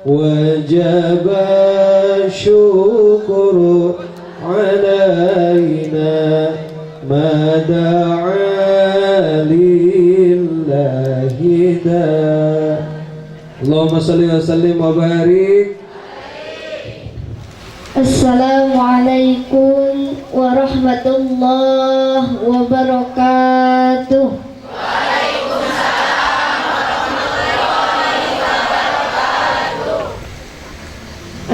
وجب الشكر علينا ما دعا لله داع. اللهم صل وسلم وبارك. Assalamualaikum warahmatullahi wabarakatuh. Waalaikumsalam warahmatullahi wabarakatuh.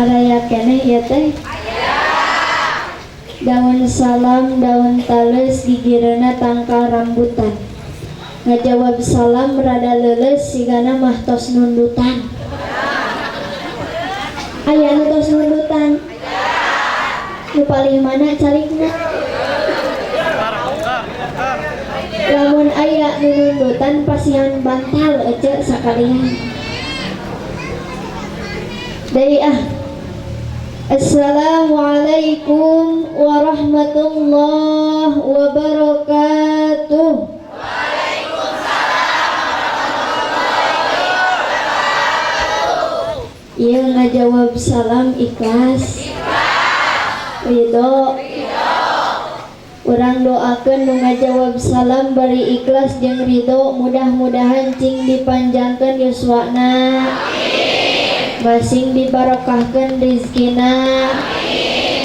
Araya keneh ya teh? Daun salam daun tales, gigireuna tangkal rambutan. Ngajawab salam rada leuleus, sigana mah tos nundutan. Aya nu tos nundutan? Nu paling mana carikna? Lamun aya nu nundutan, pasihan bantal ece sakalian. Deui ah. Assalamualaikum warahmatullahi wabarakatuh. Waalaikumsalam warahmatullahi wabarakatuh. Ieu ngajawab salam ikhlas. Ridho. Urang doakeun nu ngajawab salam bari ikhlas jeung ridho, mudah-mudahan cing dipanjangkeun yuswana, masing dibarokahkeun rizkina,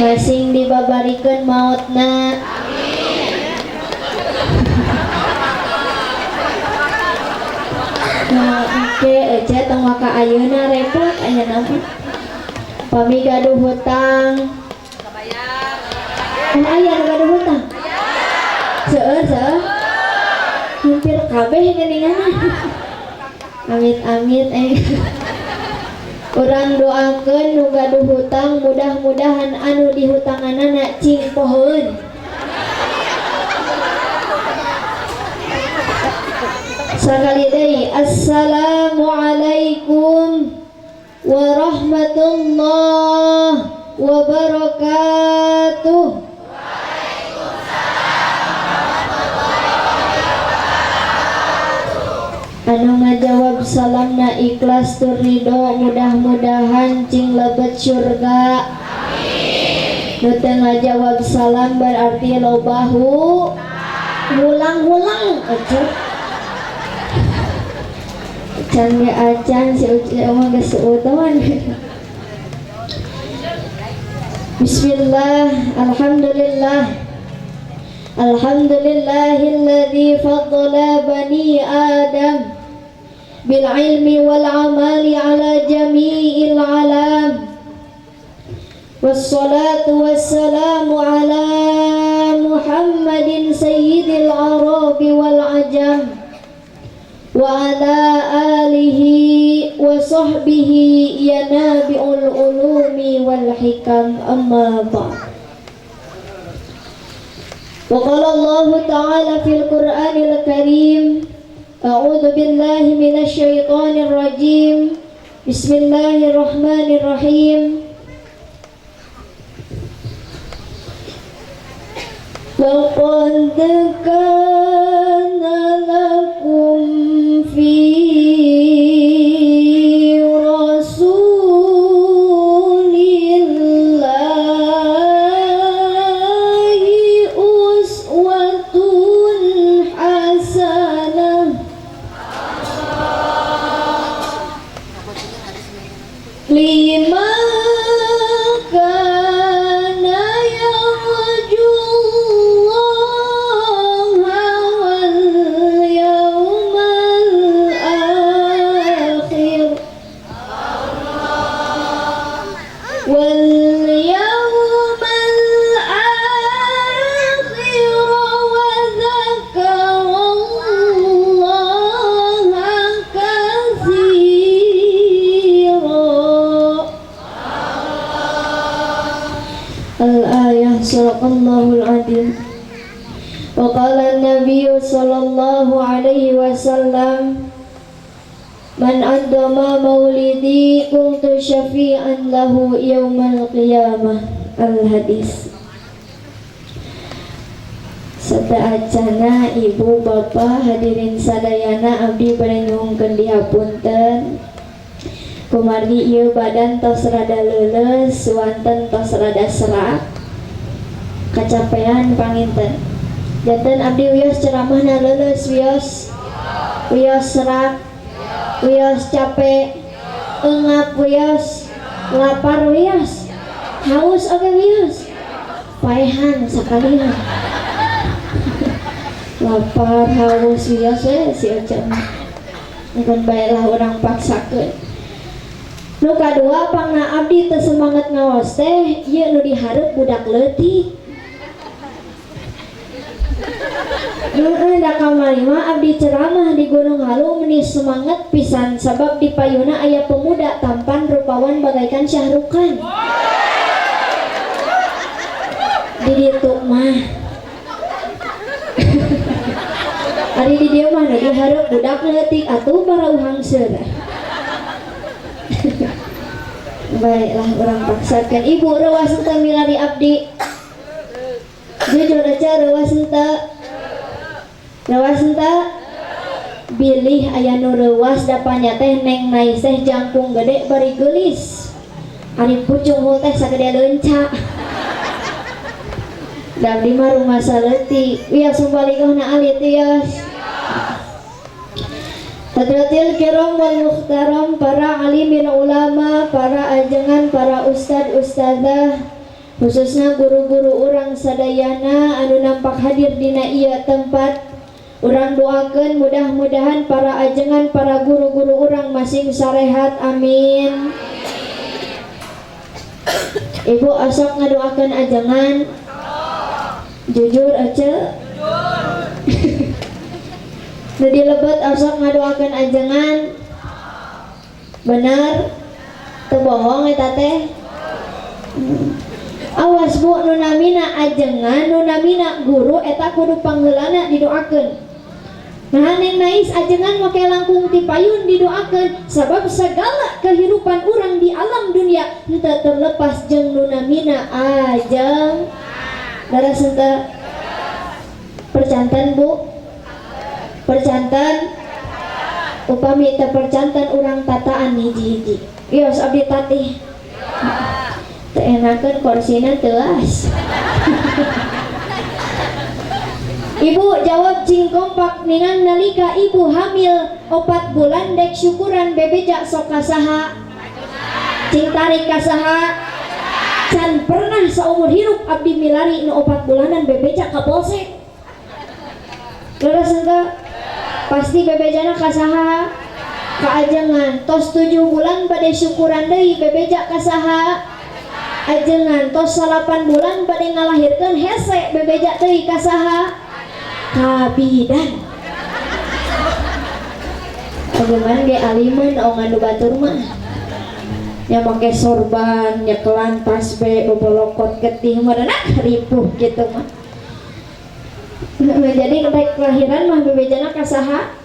masing dibabarikeun mautna. Nah, oke, ece tong waka ayeuna, repot aya nama. Pami gaduh hutang. Oh, aya nu gaduh hutang? Seueur, seueur. Hampir kabeh geuningan. Amit amit eh. Urang doakeun nu gaduh hutang, mudah-mudahan anu dihutanganana cing pohoeun. Sakali deui, assalamualaikum warahmatullahi wabarakatuh. Waalaikumsalam warahmatullahi wabarakatuh. Anu ngajawab salamna ikhlas tur ridho, mudah-mudahan cing lebet surga. Amin. Nu teu ngajawab salam berarti loba hulang-hulang ece. Acan ge acan si Uci mah geus seueutan. Bismillah, alhamdulillah. Alhamdulillahilladzi faddala bani Adam bil ilmi wal amali ala jami'il alam. Wassalatu wassalamu ala Muhammadin sayyidil arabi wal ajam wa ala alihi wa sahbihi yanabi'ul ulumi wal hikam, amma ba'd. Wa qala Allah ta'ala fil Qur'anil Karim, a'udzu billahi minasy syaithanir rajim. Bismillahirrahmanirrahim. Laqad kana lakum fi rasulillahi uswatun hasanah liman kana yarjullaha wal yawmal akhir wal yawmal akhir wa dzakarallaha katsira. Al-ayah, sadaqallahul azim. Wa qala an-nabiy sallallahu alaihi wasallam, man addama maulidi kuntu syafi'an lahu yaumal qiyamah. Al-hadis. Serta acana ibu bapak hadirin sadayana, abdi bade nyuhunkeun dihapunten. Kumargi ieu badan tos rada leuleus, wanten tos rada serak, kacapean panginten. Janten abdi wios ceramahna leuleus, wios, wios serak, wios capek, engap wios, lapar wios, haus oge wios, paehan sakalian. Lapar haus wios we si Ece mah. Mungkin baiklah orang paksakeun. Nu kadua pangna abdi teu semangat ngaos teh ieu nu dihareup budak leutik. Heeh, da kamari mah abdi ceramah di Gunung Halu meni semangat pisan sabab di payuna aya pemuda tampan rupawan bagaikan Syahrukan. Di ditu mah. Ari di dieu mah nu dihareup budak leutik atuh barauhang seurah. Baiklah orang paksakan. Ibu rewas henteu milari abdi. Jujur aja rewas henteu. Rewas henteu. Bilih aya nu reuwas dapanya teh neng nais teh jangkung gede bari geulis. Ari pucung hul teh sagede leunca. Da abdi mah rumasa leutik. Wios mubalighohna alit wios. Hadratil kiram wal mukhtaram, para alimin ulama, para ajengan, para ustad ustazah, khususnya guru-guru urang sadayana anu nampak hadir dina ieu tempat. Urang doakeun mudah-mudahan para ajengan, para guru-guru urang masing sarehat, amin. Ibu osok ngadoakeun ajengan. Jujur aja. Nu dilebet osok ngadoakeun ajengan. Bener? Teu bohong eta teh. Awas bu, nu namina ajengan, nu namina guru eta kudu pangheulana didoakeun. Nah neng nais ajengan make langkung ti payun didoakeun sabab segala kehidupan urang di alam dunia henteu terlepas jeung nu namina ajeng. Daras henteu? Percanten bu? Percanten? Upami teu percanten urang tataan hiji-hiji. Wios abdi tatih. Teu enakeun korsina teuas. Ibu jawab cing kompak ningang nalika ibu hamil 4 bulan dek syukuran bebeja sok kasaha. Cing tarik kasaha. Can pernah saumur hirup abdi milari nu 4 bulanan bebeja ka polsek. Leres henteu? Pasti bebejana kasaha? Kaajengan. Tos 7 bulan bade syukuran deui bebeja kasaha? Ajengan. Tos 8 bulan bade ngalahirkeun hese bebeja deui kasaha? Kabidan. Bagaimana ge aliman ongan nu batur mah? Nya make sorban, nyekelan tasbih, bobolokot getih meureunah ripuh gitu mah. Jadi rek kelahiran mah bebejana kasaha?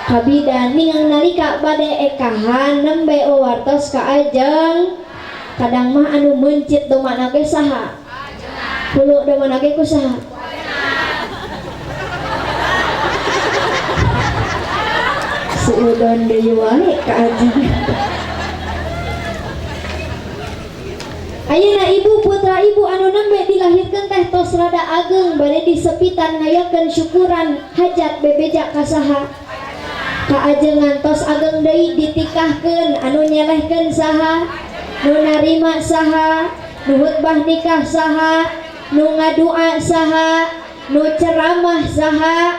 Kabidan. Ningang nalika bade ekahan nembe wartos ka ajeng. Kadang mah anu meuncit domana ge saha? Hulu domana ge ku saha? Suudon deui wae ka ajeng. Ayeuna ibu putra ibu anu nembe dilahirkeun teh tos rada ageng bade disepitan ngayakeun syukuran hajat bebeja kasaha? Kaajengan. Tos ageng deui ditikahkeun anu nyelehkeun saha? Nu narima saha? Nu khutbah nikah saha? Nu ngadua saha? Nu ceramah saha?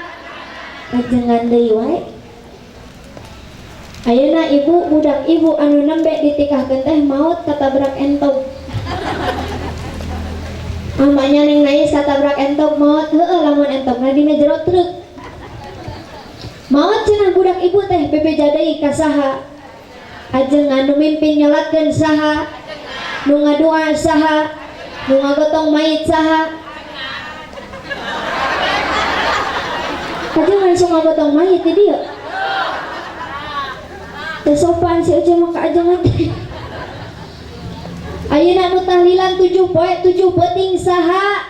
Ajengan deui wae. Ayeuna ibu budak ibu anu nembe ditikahkeun teh maot katabrak entog. Amanya neng nais katabrak entog maot, heueuh lamun entogna dina jero truk. Maot cenah budak ibu teh bebeja deui ka saha? Ajengan. Nu mimpin nyolatkeun saha? Nu ngadua saha? Nu ngagotong mayit saha? Ajengan sok ngagotong mayit di dieu. Teu sopan si Ece mah ka ajengan teh. Ayeuna nu tahlilan 7 poe 7 peuting saha?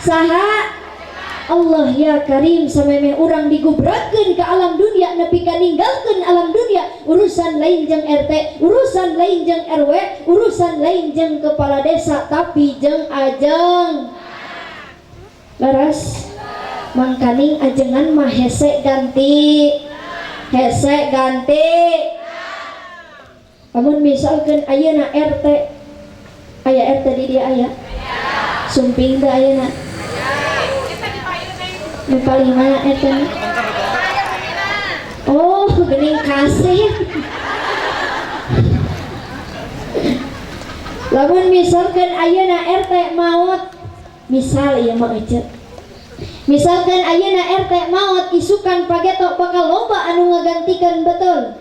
Saha? Allah ya Karim samemeh urang digubratkeun ka alam dunia nepi ka ninggalkeun alam dunia, urusan lain jeung RT, urusan lain jeung RW, urusan lain jeung kepala desa, tapi jeung ajeng. Leres? Mangkaning ajengan mah hese ganti, hese ganti. Lamun misalkan ayeuna RT, aya RT di dia aya, sumping teh ayeuna. Nu paling mana RT na? Oh, geuning kasih. Lamun misalkan ayeuna RT maot, misal ieu mah ece. Misalkan ayeuna RT maot, isukan pageto bakal loba anu ngagantikeun, betul.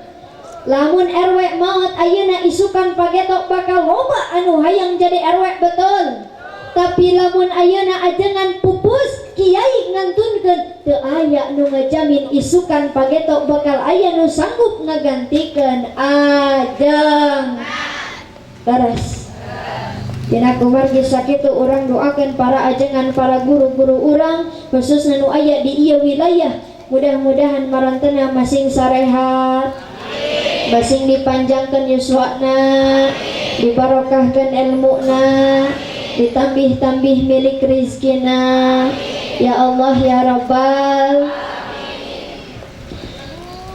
Lamun RW maot ayeuna isukan pageto bakal loba anu hayang jadi RW, betul. Tapi lamun ayeuna ajengan pupus, kiai ngantunkeun, teu aya nu ngajamin isukan pageto bakal aya nu sanggup ngagantikeun ajeng. Beres. Dina kumargi sakitu urang doakeun para ajengan, para guru-guru urang, khususna nu aya di ieu wilayah, mudah-mudahan marantena masing sarehat, masing dipanjangkeun yuswana, dibarokahkeun ilmuna, ditambih-tambih milik rizkina. Ya Allah ya Rabbal.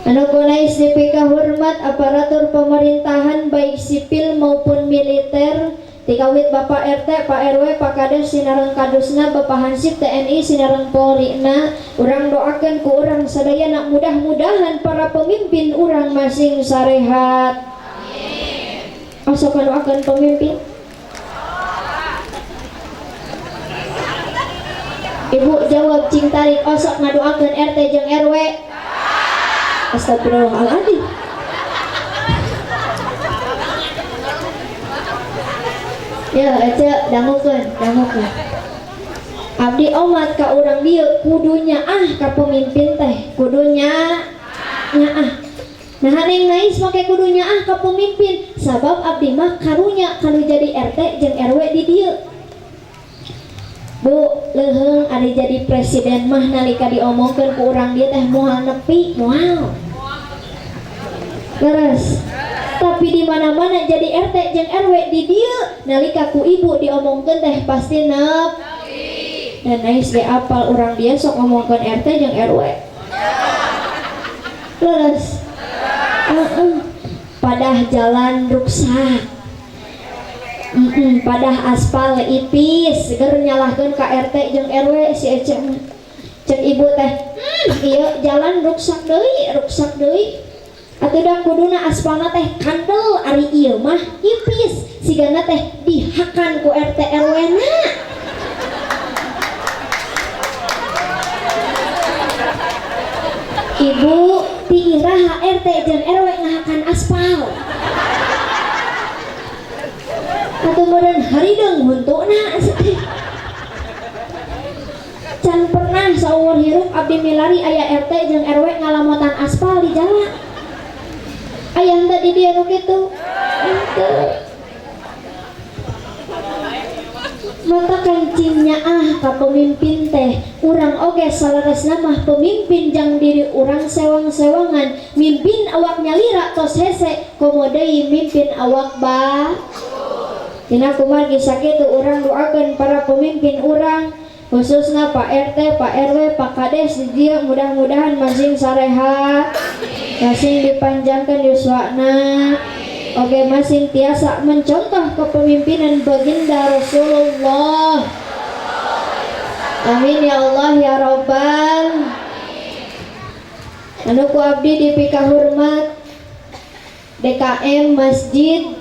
Anu kunais dipika hormat aparatur pemerintahan baik sipil maupun militer, tikawit Bapak RT, Pak RW, Pak Kades sinareng kadusna, Bapak Hansip TNI sinareng Polrina, urang doakeun ku urang sadayana mudah-mudahan para pemimpin urang masing sarehat. Osok doakeun pemimpin. Ibu jawab cing tarik, osok ngadoakeun RT jeung RW. Astagfirullahaladzim. Ya, ece dangukeun, dangukeun. Abdi omat ka urang dieu kudunya ah ka pemimpin teh, kudunya nyaah. Nah, neng nais make kudunya ah ka pemimpin, sabab abdi mah karunya kanu jadi RT jeung RW di dieu. Bu, leuheung ari jadi presiden mah nalika diomongkeun ku urang dieu teh moal nepi, moal. Leres. Tapi di mana-mana jadi RT jeung RW di dieu nalika ku ibu diomongkeun teh pasti nep. Dan nais ge apal urang dieu sok ngomongkeun RT jeung RW. Leres. Padah jalan ruksak. Padah aspal ipis, seger nyalahkeun ka RT jeung RW si Ece mah. Cek ibu teh, ieu jalan ruksak deui, ruksak deui. Atuh da kuduna aspalna teh kandel, ari ieu mah ipis, sigana teh dihakan ku RT RW na. Ibu ti iraha RT jeung RW ngahakan aspal. Atuh meureun harideung huntuna. Can pernah saumur hirup abdi milari aya RT jeung RW ngalamotan aspal di jalan. Aya henteu di dieu nu kitu? Henteu. Mata kancingnya ah ka pemimpin teh, urang oge saleresna mah pemimpin jang diri urang sewang-sewangan, mimpin awak nyalira tos hese, komo deui mimpin awak ba. Dina kumargi sakitu urang doakeun para pemimpin urang, khususna Pak RT, Pak RW, Pak Kades di dieu mudah-mudahan masing sarehat, masing dipanjangkeun yuswana. Oke, masing tiasa mencontoh kepemimpinan baginda Rasulullah. Amin ya Allah ya Rabbal. Anu ku abdi dipika hormat DKM Masjid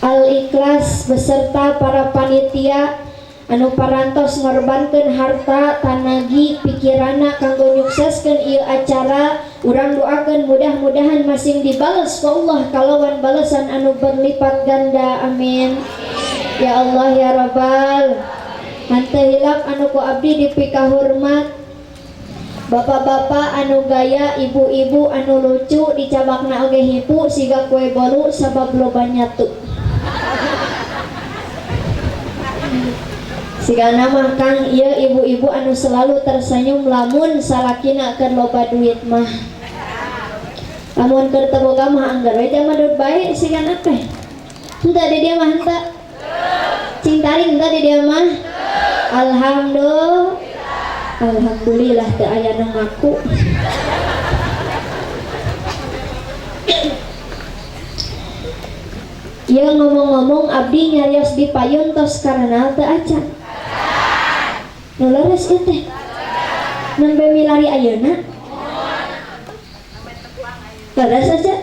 Al-Ikhlas beserta para panitia anu parantos ngorbankeun harta, tanagi, pikirana kanggo nyukseskeun ieu acara. Urang doakeun mudah-mudahan masing dibales ku Allah kalawan balesan anu berlipat ganda. Amin ya Allah ya Rabbal. Henteu hilap anu ku abdi dipika hormat bapak-bapak anu gaya, ibu-ibu anu lucu, dicabakna oge hipu siga kue bolu sabab loba nyatu. Sigana mah, Kang, ieu ibu-ibu anu selalu tersenyum lamun salakina keur loba duit mah. Lamun keur teu boga mah angger we jamadud bae sigana teh. Henteu di dieu mah, henteu. Cing taring, henteu di dieu mah. Alhamdulillah. Alhamdulillah teu aya nu ngaku. Ya, ngomong-ngomong, abdi nyarios di payun tos karenal teu acan? Nu leres ieu teh. Nembe milari ayeuna? Leres aja.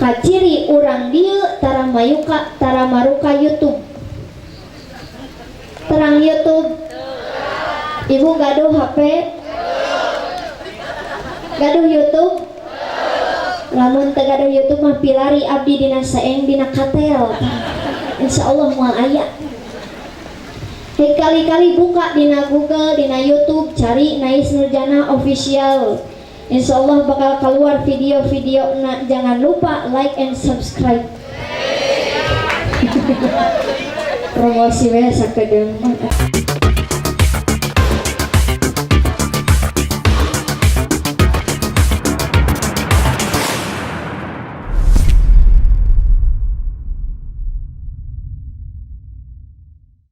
Kaciri urang dieu tara mayuka, tara maruka YouTube. Terang YouTube. Ibu gaduh HP? Gaduh YouTube? Lamun teu gaduh YouTube mah pilari abdi dina seeng, dina katel. Insyaallah moal aya. Hei, kali-kali buka dina Google, dina YouTube, cari Nais Nurjana Official. Insya Allah bakal keluar video-video. Nah, jangan lupa like and subscribe. Promosi we sakedeung mah.